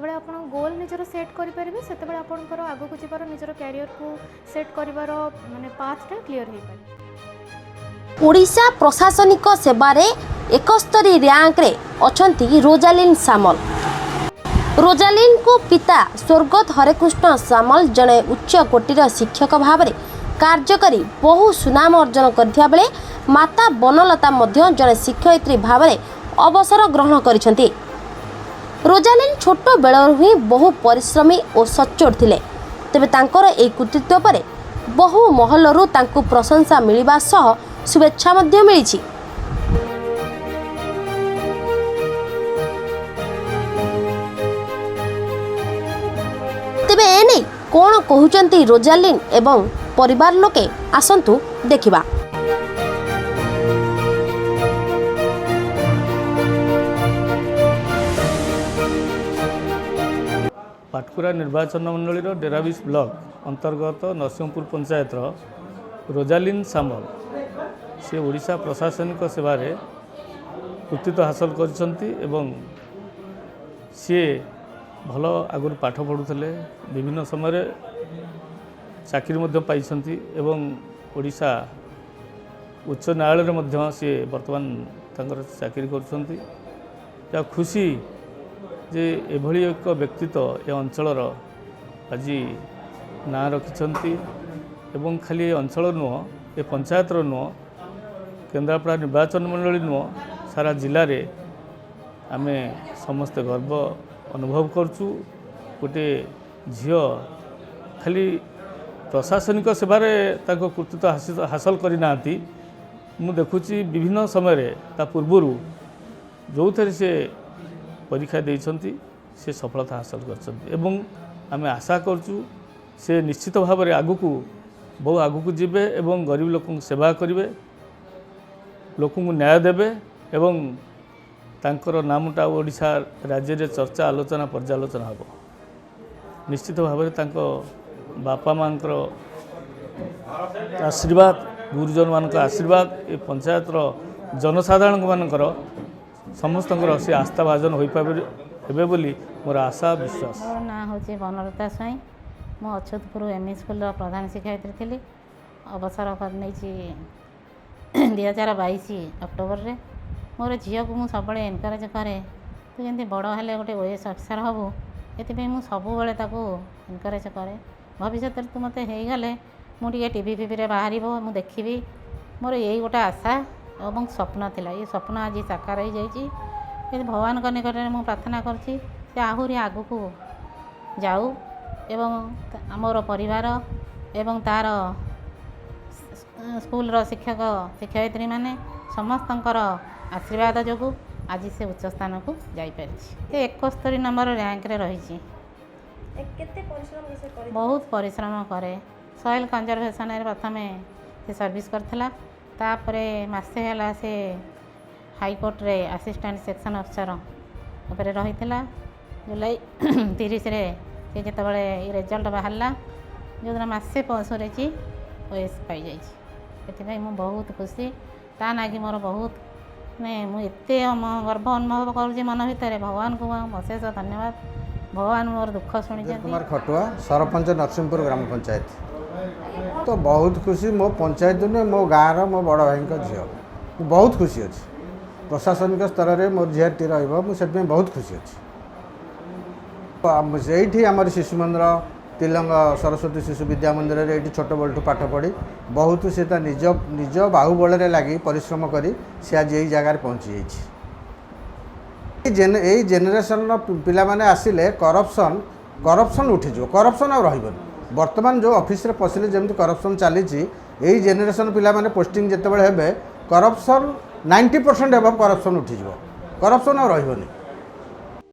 ଯେତେବେଳେ ଆପଣ ଗୋଲ୍ ନିଜର ସେଟ୍ କରିପାରିବେ, ସେତେବେଳେ ଆପଣଙ୍କର ଆଗକୁ ଯିବାର, ନିଜର କ୍ୟାରିୟରକୁ ସେଟ୍ କରିବାର ମାନେ ପାଥଟା କ୍ଲିଅର୍ ହେଇପାରିବ। ଓଡ଼ିଶା ପ୍ରଶାସନିକ ସେବାରେ 71 ର୍ୟାଙ୍କରେ ଅଛନ୍ତି ରୋଜାଲିନ୍ ସାମଲ। ରୋଜାଲିନ୍ଙ୍କୁ ପିତା ସ୍ୱର୍ଗତ ହରେକୃଷ୍ଣ ସାମଲ ଜଣେ ଉଚ୍ଚ କୋଟିର ଶିକ୍ଷକ ଭାବରେ କାର୍ଯ୍ୟ କରି ବହୁ ସୁନାମ ଅର୍ଜନ କରିଥିବା ବେଳେ ମାତା ବନଲତା ମଧ୍ୟ ଜଣେ ଶିକ୍ଷୟିତ୍ରୀ ଭାବରେ ଅବସର ଗ୍ରହଣ କରିଛନ୍ତି। ରୋଜାଲିନ୍ ଛୋଟ ବେଳରୁ ହିଁ ବହୁ ପରିଶ୍ରମୀ ଓ ସଚ୍ଚୋଟ ଥିଲେ। ତେବେ ତାଙ୍କର ଏହି କୃତିତ୍ୱ ପରେ ବହୁ ମହଲରୁ ତାଙ୍କୁ ପ୍ରଶଂସା ମିଳିବା ସହ ଶୁଭେଚ୍ଛା ମଧ୍ୟ ମିଳିଛି। ତେବେ ଏନେଇ କ'ଣ କହୁଛନ୍ତି ରୋଜାଲିନ୍ ଏବଂ ପରିବାର ଲୋକେ, ଆସନ୍ତୁ ଦେଖିବା। ପାଟକୁରା ନିର୍ବାଚନ ମଣ୍ଡଳୀର ଡେରାବିଶ ବ୍ଲକ ଅନ୍ତର୍ଗତ ନରସିଂହପୁର ପଞ୍ଚାୟତର ରୋଜାଲିନ୍ ସାମଲ, ସେ ଓଡ଼ିଶା ପ୍ରଶାସନିକ ସେବାରେ କୃତିତ୍ୱ ହାସଲ କରିଛନ୍ତି ଏବଂ ସିଏ ଭଲ ଆଗରୁ ପାଠ ପଢ଼ୁଥିଲେ। ବିଭିନ୍ନ ସମୟରେ ଚାକିରି ମଧ୍ୟ ପାଇଛନ୍ତି ଏବଂ ଓଡ଼ିଶା ଉଚ୍ଚ ନ୍ୟାୟାଳୟରେ ମଧ୍ୟ ସିଏ ବର୍ତ୍ତମାନ ତାଙ୍କର ଚାକିରି କରୁଛନ୍ତି। ଯାହା ଖୁସି ଯେ ଏଭଳି ଏକ ବ୍ୟକ୍ତିତ୍ୱ ଏ ଅଞ୍ଚଳର ଆଜି ନାଁ ରଖିଛନ୍ତି ଏବଂ ଖାଲି ଏ ଅଞ୍ଚଳ ନୁହଁ, ଏ ପଞ୍ଚାୟତର ନୁହଁ, କେନ୍ଦ୍ରାପଡ଼ା ନିର୍ବାଚନ ମଣ୍ଡଳୀ ନୁହଁ, ସାରା ଜିଲ୍ଲାରେ ଆମେ ସମସ୍ତେ ଗର୍ବ ଅନୁଭବ କରୁଛୁ। ଗୋଟିଏ ଝିଅ ଖାଲି ପ୍ରଶାସନିକ ସେବାରେ ତାଙ୍କ କୃତିତ୍ୱ ହାସଲ କରିନାହାନ୍ତି। ମୁଁ ଦେଖୁଛି, ବିଭିନ୍ନ ସମୟରେ ତା ପୂର୍ବରୁ ଯେଉଁଥିରେ ସେ ପରୀକ୍ଷା ଦେଇଛନ୍ତି, ସେ ସଫଳତା ହାସଲ କରିଛନ୍ତି ଏବଂ ଆମେ ଆଶା କରୁଛୁ ସେ ନିଶ୍ଚିତ ଭାବରେ ଆଗକୁ ବହୁ ଆଗକୁ ଯିବେ ଏବଂ ଗରିବ ଲୋକଙ୍କୁ ସେବା କରିବେ, ଲୋକଙ୍କୁ ନ୍ୟାୟ ଦେବେ ଏବଂ ତାଙ୍କର ନାମଟା ଓଡ଼ିଶା ରାଜ୍ୟରେ ଚର୍ଚ୍ଚା, ଆଲୋଚନା, ପର୍ଯ୍ୟାଲୋଚନା ହେବ। ନିଶ୍ଚିତ ଭାବରେ ତାଙ୍କ ବାପା ମାଆଙ୍କର ଆଶୀର୍ବାଦ, ଗୁରୁଜନମାନଙ୍କ ଆଶୀର୍ବାଦ, ଏ ପଞ୍ଚାୟତର ଜନସାଧାରଣମାନଙ୍କର ସମସ୍ତଙ୍କର ସେ ଆସ୍ଥା ଭାଜନ ହୋଇପାରିବେ ହେବେ ବୋଲି ମୋର ଆଶା, ବିଶ୍ୱାସ। ମୋ ନାଁ ହେଉଛି ବନଲତା ସ୍ୱାଇଁ। ମୁଁ ଅଛୁତପୁର ଏମ୍ ଇ ସ୍କୁଲର ପ୍ରଧାନ ଶିକ୍ଷୟିତ୍ରୀ ଥିଲି। ଅବସର ନେଇଛି 2022 ଅକ୍ଟୋବରରେ। ମୋର ଝିଅକୁ ମୁଁ ସବୁବେଳେ ଏନକରେଜ୍ କରେ, ତୁ ଯେମିତି ବଡ଼ ହେଲେ ଗୋଟେ ଓଏଏସ୍ ଅଫିସର୍ ହେବୁ। ଏଥିପାଇଁ ମୁଁ ସବୁବେଳେ ତାକୁ ଏନକରେଜ୍ କରେ। ଭବିଷ୍ୟତରେ ତୁ ମୋତେ ହେଇଗଲେ ମୁଁ ଟିକେ ଟିଭି ଫିଭିରେ ବାହାରିବ, ମୁଁ ଦେଖିବି। ମୋର ଏଇ ଗୋଟେ ଆଶା ଏବଂ ସ୍ୱପ୍ନ ଥିଲା। ଏ ସ୍ୱପ୍ନ ଆଜି ସାକାର ହେଇଯାଇଛି। କିନ୍ତୁ ଭଗବାନଙ୍କ ନିକଟରେ ମୁଁ ପ୍ରାର୍ଥନା କରୁଛି, ସେ ଆହୁରି ଆଗକୁ ଯାଉ ଏବଂ ଆମର ପରିବାର ଏବଂ ତା'ର ସ୍କୁଲର ଶିକ୍ଷକ ଶିକ୍ଷୟିତ୍ରୀମାନେ ସମସ୍ତଙ୍କର ଆଶୀର୍ବାଦ ଯୋଗୁଁ ଆଜି ସେ ଉଚ୍ଚ ସ୍ଥାନକୁ ଯାଇପାରିଛି। ସେ 71 ନମ୍ବର ର୍ୟାଙ୍କରେ ରହିଛି। କେତେ ପରିଶ୍ରମ ସେ କରି? ବହୁତ ପରିଶ୍ରମ କରେ। ସଏଲ୍ କନଜରଭେସନରେ ପ୍ରଥମେ ସେ ସର୍ଭିସ୍ କରିଥିଲା। ତାପରେ ମାସେ ହେଲା ସେ ହାଇକୋର୍ଟରେ ଆସିଷ୍ଟାଣ୍ଟ ସେକ୍ସନ୍ ଅଫିସର ଉପରେ ରହିଥିଲା। ଜୁଲାଇ 30ରେ ସେ ଯେତେବେଳେ ରେଜଲ୍ଟ ବାହାରିଲା, ଯେଉଁଦିନ ମାସେ ସରିଛି, ଓଏଏସ୍ ପାଇଯାଇଛି। ସେଥିପାଇଁ ମୁଁ ବହୁତ ଖୁସି। ତା ନାଗି ମୋର ବହୁତ, ମାନେ ମୁଁ ଏତେ ଗର୍ବ ଅନୁଭବ କରୁଛି ମନ ଭିତରେ। ଭଗବାନଙ୍କୁ ଅଶେଷ ଧନ୍ୟବାଦ। ଭଗବାନ ମୋର ଦୁଃଖ ଶୁଣିଛନ୍ତି। କୁମାର ଖଟୁଆ, ସରପଞ୍ଚ, ନରସିଂହପୁର ଗ୍ରାମ ପଞ୍ଚାୟତ। ତ ବହୁତ ଖୁସି। ମୋ ପଞ୍ଚାୟତ ନୁହେଁ, ମୋ ଗାଁର ମୋ ବଡ଼ ଭାଇଙ୍କ ଝିଅ। ମୁଁ ବହୁତ ଖୁସି ଅଛି। ପ୍ରଶାସନିକ ସ୍ତରରେ ମୋ ଝିଅଟି ରହିବ, ମୁଁ ସେଥିପାଇଁ ବହୁତ ଖୁସି ଅଛି। ସେଇଠି ଆମର ଶିଶୁ ମନ୍ଦିର, ତିଲଙ୍ଗ ସରସ୍ୱତୀ ଶିଶୁ ବିଦ୍ୟା ମନ୍ଦିରରେ ଏଇଠି ଛୋଟ ବେଳଠୁ ପାଠ ପଢ଼ି ବହୁତ ସେ ତା ନିଜ ନିଜ ବାହୁବଳରେ ଲାଗି ପରିଶ୍ରମ କରି ସେ ଆଜି ଏଇ ଜାଗାରେ ପହଞ୍ଚି ଯାଇଛି। ଏଇ ଜେନେରେସନ୍ର ପିଲାମାନେ ଆସିଲେ କରପସନ୍ ଉଠିଯିବ, କରପସନ୍ ଆଉ ରହିବନି। ବର୍ତ୍ତମାନ ଯେଉଁ ଅଫିସରେ ପଶିଲେ ଯେମିତି କରପସନ୍ ଚାଲିଛି, ଏଇ ଜେନେରେସନ୍ ପିଲାମାନେ ପୋଷ୍ଟିଂ ଯେତେବେଳେ ହେବେ, କରପସନ୍ 90% ହେବ, କରପସନ୍ ଉଠିଯିବ, କରପସନ୍ ଆଉ ରହିବନି।